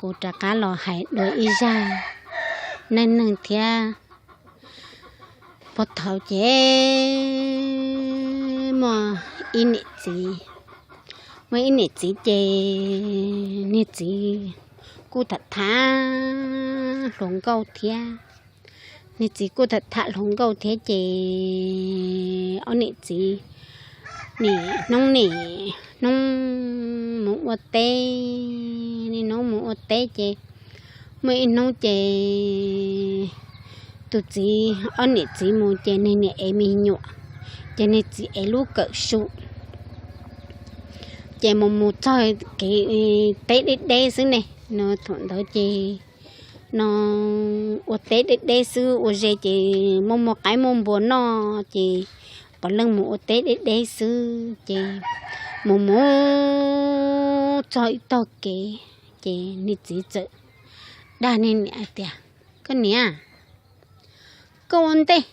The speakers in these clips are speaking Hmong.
kuv rov qab los hais dua ib zaj neej neeg thiab. Puag thaum ces muaj ib niam txiv, muaj ib niam txiv ces niag txiv kuj tham tham hluas nkauj thiab. Niag txiv kuj tham tham hluas nkauj thiab ces ob niam txiv nim hnub nim hnub mus ua teb, nim hnub mus ua teb ces muaj ib hnub ces tus txiv, ob niam txiv mus ces niag niam ev me nyuam, ces niag txiv ev lub kawm su. Ces mus mus txog kev teb deb deb xwb ne, no thaum ntawd ces no ua teb deb deb xwb, ua ze ces muaj muaj qaib muaj npua noj ces puav leej mus ua teb deb deb xwb ces mus mus txog ib tog kev ces niag txiv txawm dag niag niam hais tias, Koj niam, koj ua ntej,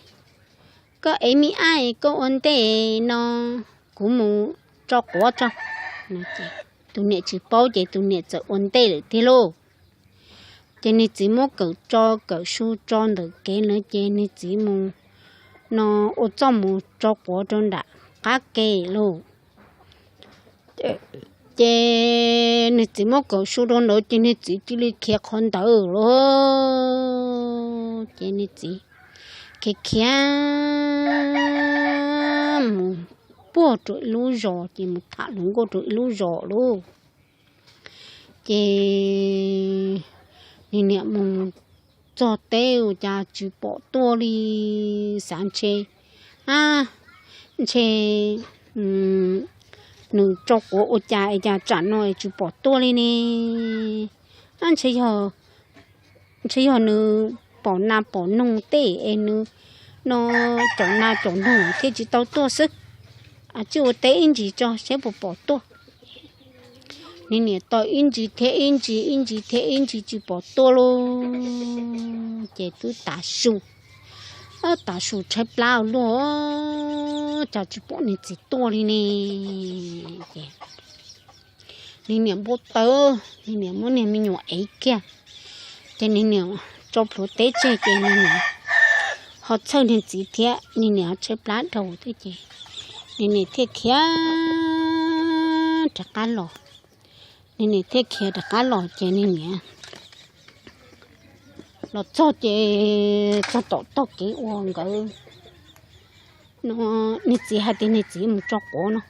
koj ev me ab koj ua ntej no, kuv mus tso quav tso. Tus niam tsis paub ces tus niam txawm ua ntej lawm tiag lauj. Ces niag txiv muab kawm tso kawm su tso ntawm kev na ces niag txiv mus no ua txuj mus tso quav rau nram qab ke lauj. Ces niag txiv muab kawm su rau ntawd ces niag txiv cia li khiav qhov ntawd lauj. Ces niag txiv khiav khiav mus puag rau ib lub zos ces mus tham hluas nkauj rau ib lub zos lauj. Ces niag niam mus txog teb ua cas tsis pom tuaj li, xav ntshe, a, ntshe nws tso quav ua cas es cas tsam no es tsis pom tuaj li ne. A, ntshe yog ntshe yog nws pom nas pom noog tej es nws no caum nas caum noog thiaj tsis tau tuaj xwb. Tsij ua teb ib ntsis tso seb puas pom tuaj. Niag niam tos ib ntsis thiab ib ntsis, ib ntsis thiab ib ntsis tsis pom tuaj lauj. Ces twb tav su, tav su tshaib plab ua luaj, cas tsis pom niag txiv tuaj li ne. Ces niag niam npau taws, niag niam muab niag me nyuam ev kiag. Ces niag niam tso plhuav teb tseg ces niag niam ho txhawj niag txiv thiab, niag niam tshaib plab dhau thiab ces niag niam thiaj khiav rov qab los. Niag niam thiaj khiav rov qab los ces niag niam los txog ces txog tom tog kev uas nkawd no, niag txiv hais tias niag txiv mus tso quav no,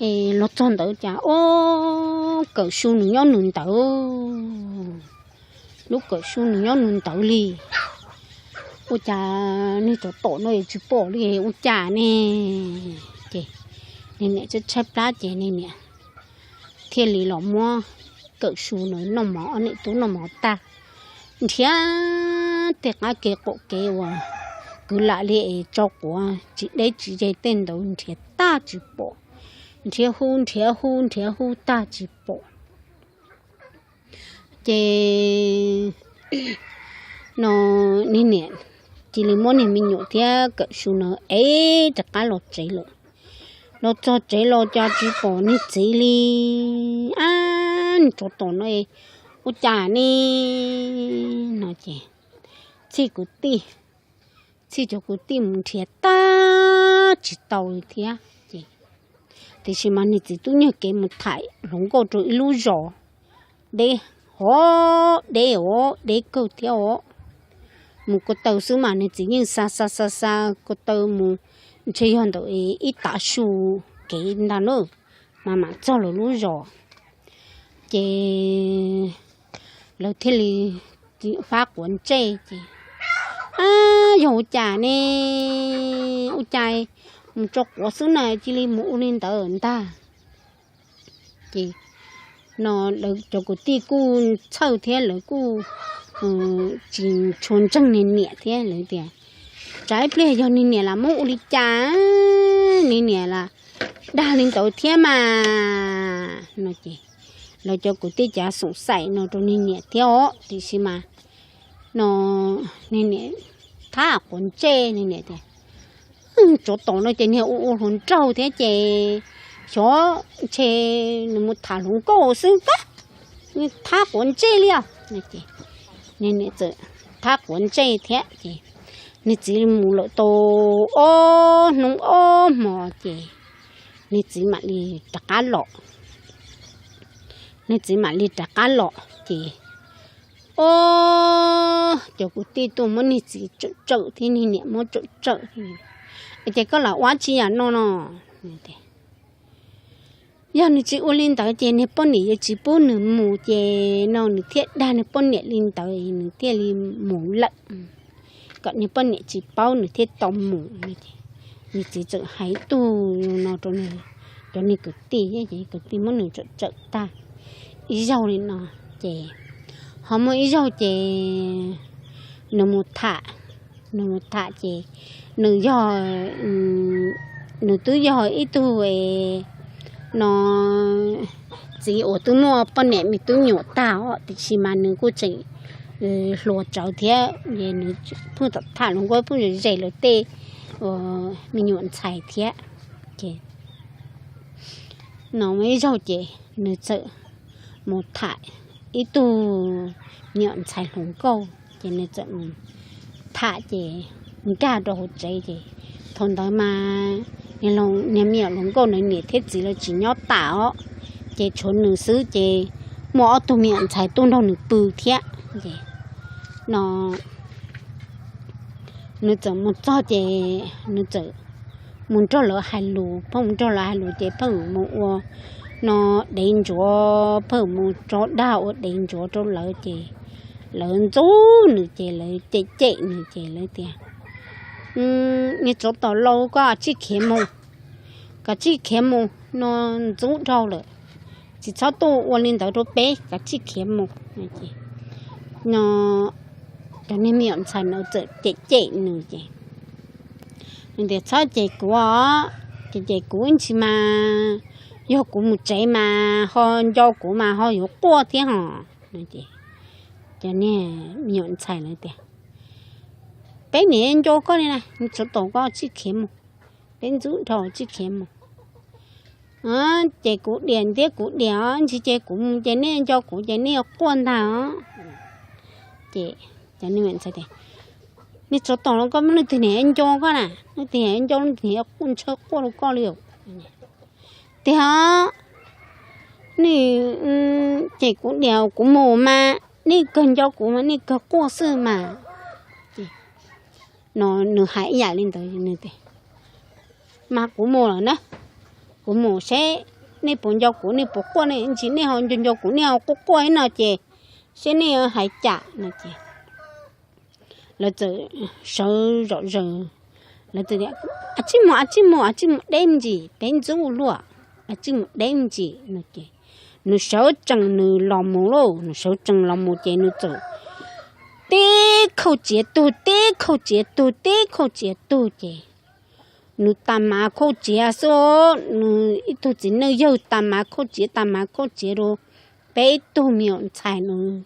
es los txog ntawd cas ob kawm su nws nyob nws ntawd, lub kawm su nws nyob nws ntawd li. Ua cas niag tsov tom no es tsis pom li ua cas ne? Ces niag niam tshaib tshaib plab ces niag niam thiaj li los muab kawm su no noj mov, ob niam tub noj mov tag, nrhiav tej qab kev qaum kev uas kwv lam li es tso quav tsis deb tsis ze tej ntawd nrhiav tag tsis pom, nrhiav hu nrhiav hu nrhiav hu tag tsis pom. Ces no niag niam cia li muab niag me nyuam thiab kawm su no ev rov qab los tsev lawm. Los txog tsev los cas tsis pom niag txiv li. Ab, niag tsov tom no ua cas ne? No ces txhij kwv tij, txhij cov kwv tij mus nrhiav tag tsis tau li thiab ces, tiam sis mas niag txiv tub nyiag kev mus tham hluas nkauj rau ib lub zos deb hov, deb os, deb kawg thiab os. Mus ko taw xwb mas niag txiv yeej xa xa xa xa ko taw mus, ntshe yog ntawm ib tav su kev ntag na, mas mam txog lawv lub zos. Ces lawv thiaj li fab quav ntsej ces, ab, yog ua cas ne? Ua cas mus tso quav xwb na cia li mus ua li ntawd ntag. Ces no lawv cov kwv tij kuj txhawj thiab lawv kuj tsis tshua ntseeg niag niam thiab lawv tias, tsam ib pliag yog niag niam lam muab ua li cas, niag niam lam dag li ntawd thiab mas no ces lawv cov kwv tij cav xoom xaim no rau niag niam thiab os, tiam sis mas no niag niam thab quav ntsej, niag niam tias, tsov tom no ces niag ua ua hluas nraug thiab ces xyov ntshe nws mus tham hluas nkauj xwb ntag. Thab quav ntsej li os. Niag niam txawm thab quav ntsej thiab ces niag txiv mus lawm tau ob hnub ob hmo ces niag txiv mam li rov qab los. Niag txiv mam li rov qab los ces, o, cov kwv tij tuaj muab niag txiv tsawm tsawm thiab niag niam muab tsawm tsawm thiab. Ces koj los ua tsi yam no no? Yog nws tsis ua li ntawd ces niag poj niam yuav tsis pub nws mus ces no nws thiaj dag niag poj niam li ntawd nws thiaj li mus lawm, kom niag poj niam tsis paub nws thiaj tau mus. Niag txiv txawm hais ib tug no rau cov niag kwv tij, kwv tij muab nws tsawm tsawm tag ib zaug li no ces ho muaj ib zaug ces nws mus tham, nws mus tham ces nws yog, nws twb yog ib tug no txiv uas twb muaj poj niam me tub nyuam tag os, tiam sis mas nws kuj tseem hluas tsawv thiab, nws pheej tham hluas nkauj pheej ze lawv tej me nyuam ntxhais thiab. Ces no muaj ib zaug ces nws txawm mus tham ib tug me nyuam ntxhais hluas nkauj, ces nws txawm mus tham ces nkag rau hauv tsev ces thaum ntawd mas niag me nyuam hluas nkauj ntawd niam thiab txiv lawv tsis nyob tas os, ces tshuav nws xwb ces muaj ob tug me nyuam ntxhais tuaj nrog nws pw thiab. Ces no nws txawm mus txog ces nws txawm mus nrog lawv hais lus, pheej mus nrog lawv hais lus ces pheej mus ua no dev ntsuav, pheej mus tso dag ua dev ntsuav rau lawv ces lawv ntxub nws ces lawv cem cem nws ces lawv tias, niag tsov tom laus, koj tsij khiav mus, koj tsij khiav mus no, ntxub dhau lawm, tsis txhob tuaj ua li ntawd rau peb, koj tsij khiav mus. No cov niag me nyuam ntxhais no txawm cem cem nws ces nws tias, txhob cem kuv os, ces cem kuv ib ntsis mas yog kuv mus tsev mas ho nco kuv mas ho yuav quaj thiab hos. Cov niag me nyuam ntxhais lawv tias, peb niam nco koj li na, tsov tom koj tsij khiav mus, peb ntxub dhau tsij khiav mus. Ces kuv diam ntiab kuv diam os, ntsis ces kuv mus ces nej nco kuv ces nej yuav quaj ntag os. Ces cov niag me nyuam ntxhais tias, niag tsov tom laus, koj muaj leej twg niam nco koj na, leej twg niam nco, leej twg niam ntshaw quaj rau koj li os. Tiag, nej cem kuv diam kuv mus mas nej kawg nco kuv mas nej kawg quaj xwb mas. No nws hais ib yam li ntawd, nws tias, mas kuv mus lawm na, kuv mus seb nej puas nco kuv, nej puas quaj, nej ntsis nej ho nco nco kuv nej ho quaj quaj ib no ces seb nej hais cas no ces lawv txawm sawv zom zaws, lawv txawm tias, a tsij mus, a tsij mus, a tsij mus deb me ntsis, peb ntxub luaj, a tsij mus deb me ntsis no ces nws sawv tsees nws los mus lauj, nws sawv tsees los mus ces nws txawm tib khauj txiav tug, tib khauj txiav tug, tib khauj txiav tug ces nws tag mav khauj txiav xwb, nws ib tug txiv neej yawg tag mav khauj txiav, tag mav khauj txiav rau peb tug me nyuam ntxhais nws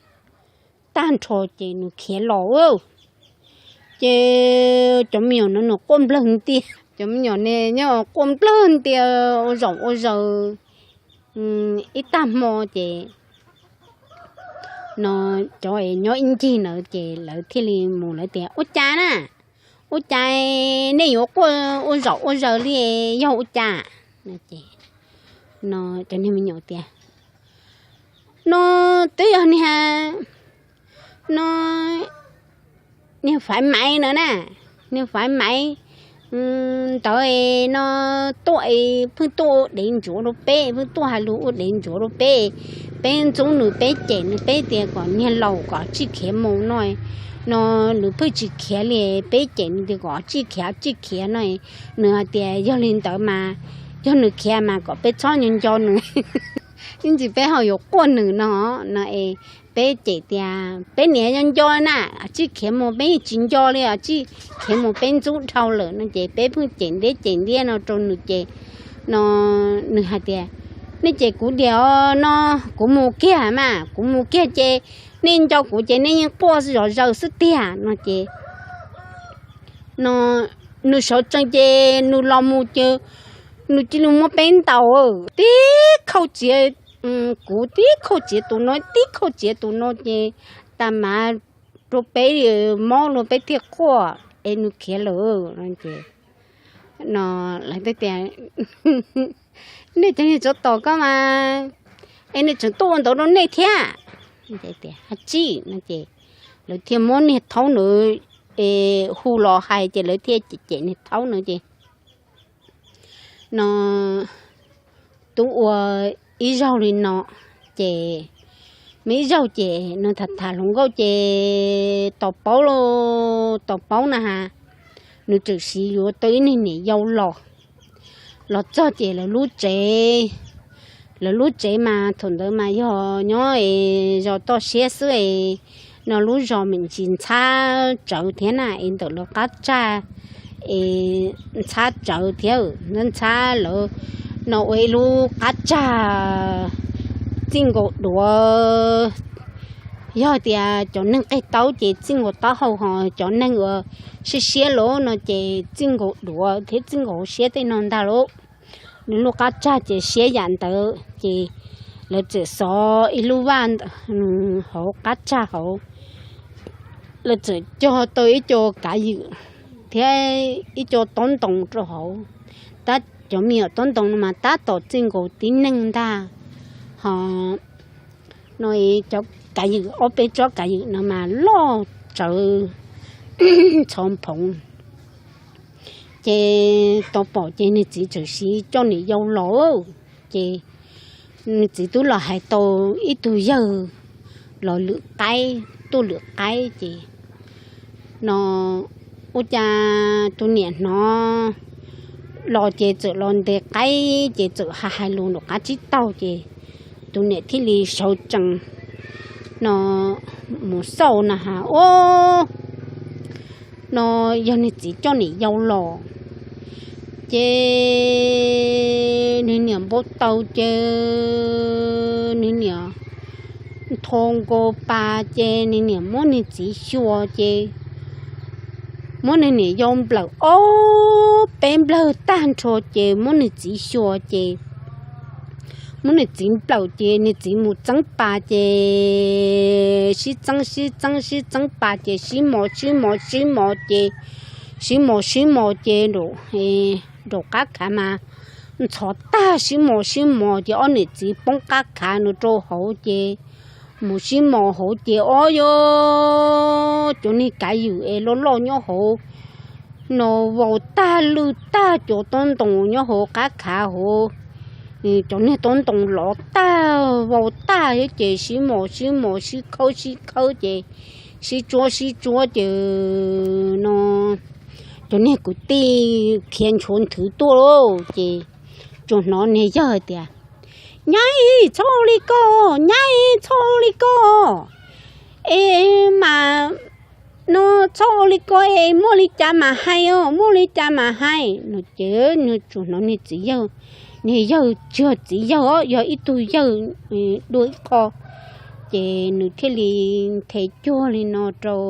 tag nrho ces nws khiav los. Ces cov me nyuam no nws quaj nplawg ntias, cov me nyuam ne nyob quaj nplawg ntias ua zaum ua zaws ib tag hmo ces no cov nyob ib ncig ntawd ces lawv thiaj li mus, lawv tias, ua cas na, ua cas nej yuav quaj ua zaum ua zaws li, yog ua cas? No ces no cov niag me nyuam tias, no twb yog niag no niag Faiv Maiv no na, niag Faiv Maiv ntawd no tuaj, pheej tuaj ua dev ntsuav rau peb, pheej tuaj hais lus ua dev ntsuav rau peb, peb ntxub nws, peb cem nws, peb tias kom niag laus kom tsij khiav mus no, no nws pheej tsis khiav li, peb cem nws tias kom tsij khiav, tsij khiav no, nws hais tias yog li ntawd mas yog nws khiav mas kom peb txhob nco nco nws, ib ntsis peb ho yuav quaj nws no, no es peb cem tias peb niam nco nco na, tsij khiav mus, peb yeej tsis nco li, tsij khiav mus, peb ntxub dhau lawm no ces peb pheej cem ntiab cem ntiab no rau nws ces no nws hais tias, nej cem kuv diam os no, kuv mus kiag mas, kuv mus kiag ces nej nco kuv ces nej yeej quaj zom zaws xwb tiag no ces no nws sawv tsees ces nws los mus ces nws cia li muab peb ntaus tib khauj txiav kuv tib khauj txiav tus no tib khauj txiav tus no ces tas mas rau peb mob luag peb thiaj quaj es nws khiav lawm no ces no lawv tias nej cov niag tsov tom koj mas es nws tseem tuaj ua ntawd rau nej thiab. Tias ha tsij no ces lawv thiaj muab niag thaub nws es hu los hais ces lawv thiaj cem cem niag thaub nws ces no tub ua ib zaug li no ces muaj ib zaug ces nws tham tham hluas nkauj ces tau paub los tau paub na has, nws txawm siv yuav tau ib niag niam yau los. Los txog ces lawv lub tsev, lawv lub tsev mas thaum ntawd mas yog nyob es zos toj siab xwb es no lub zos me ntsis ntxhab tsawv thiab na es ntawm lawv qab tsag es ntxhab tsawv thiab ntxhab lawv no ua ib lub qab tsag txij nkaus duav. Yog tias cov neeg qig taub ces txij nkaus taub hau ho cov neeg uas siab siab lawm no ces txij nkaus duav thiab txij nkaus hauv siab tej no ntag lauj. Nws lub qab tsag ces siab yam ntawd ces lawv txawm xov ib lub vaj hauv qab tsag hauv, lawv txawm cog tau ib co kav ywm thiab ib co tob ntoo rau hauv. Tab cov me nyuam tob ntoo no mas tab tom txij nkaus tib neeg ntag. Ho no cov kav ywm ob peb tsob kav ywm no mas loj tsawv ntxhov phoov. Ces tau pom ces nws txiv txawm siv coj niam yau los ces nws txiv twb los hais tau ib tug yawg los lwm qaib, tuaj lwm qaib ces no ua cas tus niam hnov los ces txawm los ntes qaib ces txawm hais hais lus nraum qab tsib taug ces tus niam thiaj li sawv tsees no mus xauj na has ua no yog nws txiv coj niam yau los ces nws niam npau taws ces nws niam ntho nkaus pas ces nws niam muab nws txiv xyuas ces muab nws niam yau nplawm ob peb nplawg tag nrho ces muab nws txiv xyuas ces muab nws txiv nplawm ces nws txiv mus txeeb pas ces sib txeeb sib txeeb sib txeeb pas ces sib mos sib mos sib mos ces sib mos sib mos ces nraum qab khav mas ntxhov tag sib mos sib mos ces ob niam txiv poob qab khav nws rau hauv ces mus sib mos hauv ces ob yog cov niag kav ywm es loj loj nyob hauv no vau tag lwj tag cov tob ntoo nyob hauv qab khav hauv. Cov niag tob ntoo lov tag vau tag thiab ces sib mos sib mos sib khawb sib khawb ces sib tsuab sib tsuab ces no cov niag kwv tij khiav nchuav nthwv tuaj lauj ces tsuas hnov niag yawg hais tias, Nyab, txhob ua li ko, nyab, txhob ua li ko es mas no txhob ua li ko es muaj li cas mas hais os, muaj li cas mas hais no ces nws tsuas hnov niag txiv yawg, niag yawg tsis yog txiv yawg os, yog ib tug yawg dua ib qho ces nws thiaj li nthe cuag li no rau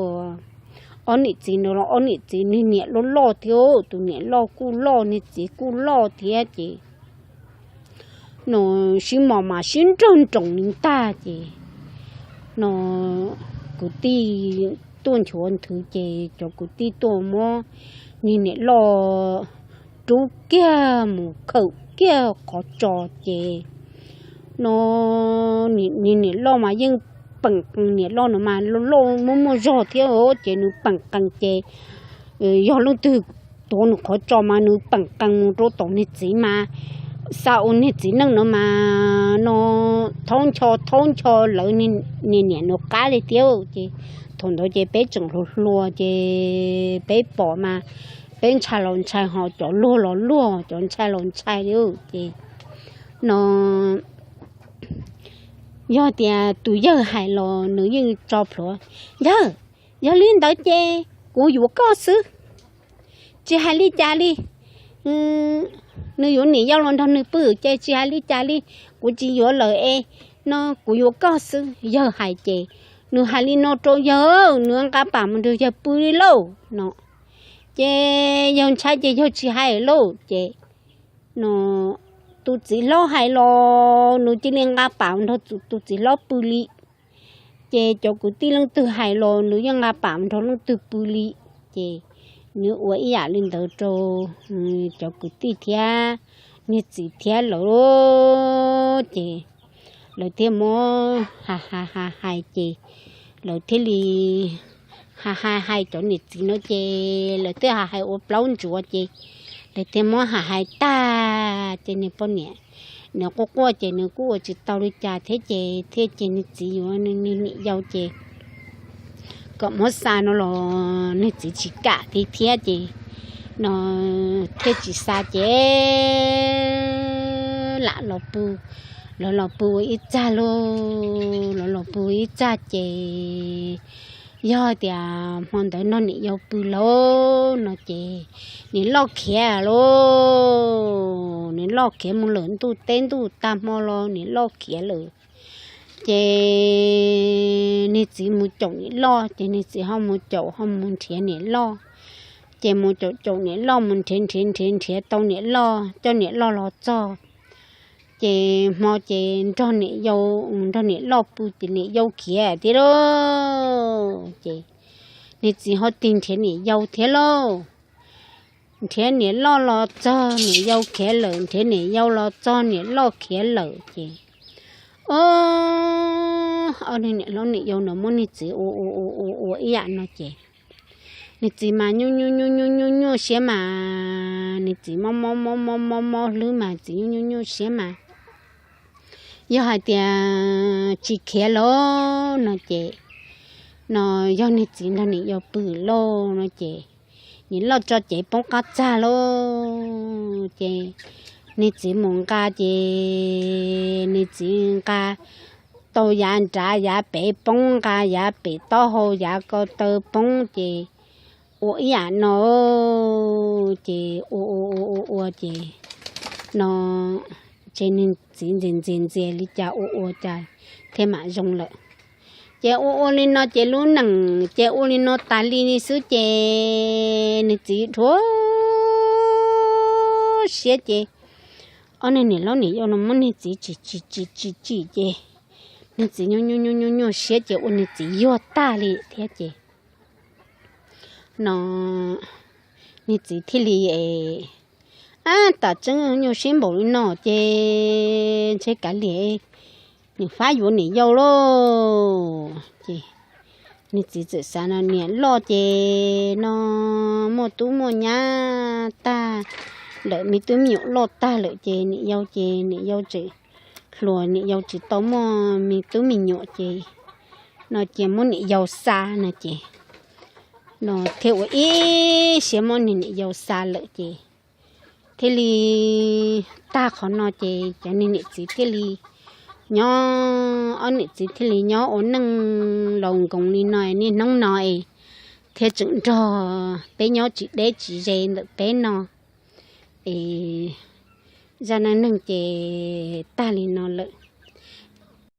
ob niam txiv no los ob niam txiv niag niam loj loj thiab tus niam loj kuj loj niag txiv kuj loj thiab ces no sib mos mas sib nrawg nroos li ntag ces no kwv tij tuaj nchuav nthwv ces cov kwv tij tuaj muab niag niam loj rub kiag mus khawm kiag qhov tso ces no niag niam loj mas yeej peem qees, niam loj no mas loj loj muaj muaj zog thiab ces nws peem qees ces yog leej twg tuav nws qhov tso mas nws peem qees mus rau tom niag txiv mas xa ua niag txiv neej no mas no thaub ncho thaub ncho lawv niag niam nws qab li thiab ces thaum ntawd ces peb tseem hluas hluas ces peb pom mas peb ntshai los ntshai ho cov luag los luag cov ntshai los ntshai li ces no yog tias tus yawg hais los nws yeej tso plhuav, Yawg, yog li ntawd ces kuv yuav koj xwb, tsis hais li cas li. Nws yuav niam yau los nrog nws pw ces tsis hais li cas li, kuv tsis yuav lawm es no kuv yuav koj xwb. Yawg hais ces nws hais li no rau yawg, nws nqa pam mus nrog yawg pw li lauj no. Ces yawg ntshai ces yawg tsis hais lauj ces no tus txiv hlob hais los nws cia li nqa pam nrog tus txiv hlob pw li. Ces cov kwv tij leej twg hais los nws yeej nqa pam nrog leej twg pw li. Ces nws ua ib yam li ntawd rau cov kwv tij thiab niag txiv thiab lawm. Ces lawv thiaj muab hais hais hais hais ces lawv thiaj li hais hais hais cov niam txiv no ces lawv thiaj hais hais ua plaub ntsuav ces lawv thiaj muab hais hais tag ces niag poj niam nws quaj quaj ces nws kuj ua tsis tau li cas thiab ces thiaj ces niag txiv yuav niam yau ces kom muab xa no los niag txiv tsis kam thiab thiab ces no thiaj tsis xa ces lam los pw, lawv los pw ua ib txaj lauj, lawv los pw ua ib txaj ces yog tias hmo ntawd nrog niam yau pw lauj no ces niam loj khiav lauj, niam loj khiav mus lawm ntuj teb ntuj tag hmo los niam loj khiav lawm. Ces niag txiv mus caum niam loj ces niag txiv ho mus caum ho mus nrhiav niam loj. Ces mus caum caum niam loj mus nrhiav nrhiav nrhiav nrhiav tau niam loj coj niam loj los txog. Ces hmo ces nrog niam yau, nrog niam loj pw ces niam yau khiav thiab lauj. Ces niag txiv ho tig nrhiav niam yau thiab lauj. Nrhiav niam loj los txog niam yau khiav lawm, nrhiav niam yau los txog niam loj khiav lawm ces o, ob niag niam hlob niam yau no muab niag txiv ua ua ua ua ua ib yam no ces niag txiv mas nyuaj nyuaj nyuaj nyuaj nyuaj nyuaj siab mas, niag txiv mob mob mob mob mob mob hlwb mas txiv nyuaj nyuaj nyuaj siab mas. Yog hais tias tsis khiav lauj no ces, no yog niag txiv nrog niam yau pw lauj no ces, niam loj tso cev poob qab txag lauj. Ces niag txiv mus nqa ces niag txiv nqa tau yav nrad yav pem poob, nqa yav pem taub hau yav ko taw poob ces ua ib yam no ces ua ua ua ua ua ces no ces niag txiv ntxias ntxias ntxias li cas ua ua cas thiaj mam zoo lawm. Ces ua ua li no ces lub neej ces ua li no tas li xwb ces niag txiv dhuav siab ces ob niag niam hlob niam yau no muab niag txiv tsim tsim tsim tsim tsim ces niag txiv nyuaj nyuaj nyuaj nyuaj nyuaj siab ces ua niag txiv yuag tag li thiab ces no niag txiv thiaj li, ab, tam tseeb nyuaj siab npaum li no ces ntshe kav liam, niam fab yuav niam yau lauj. Ces niag txiv txawm xav no niam loj ces no muaj tub muaj nyab tag lawm, me tub me nyuam loj tag lawm ces niam yau ces niam yau tseem hluas, niam yau tsis tau muaj me tub me nyuam ces no cia muab niam yau xa no ces no thiaj ua ib siab muab niag niam yau xa lawm ces thiaj li tag qhov no ces cov niag niam txiv thiaj li nyob, ob niam txiv thiaj li nyob ua neej laus nkoos li no niaj hnub no es thiaj tseem nrog peb nyob tsis deb tsis ze ntawm peb no es zaj neej neeg ces tag li no lawm.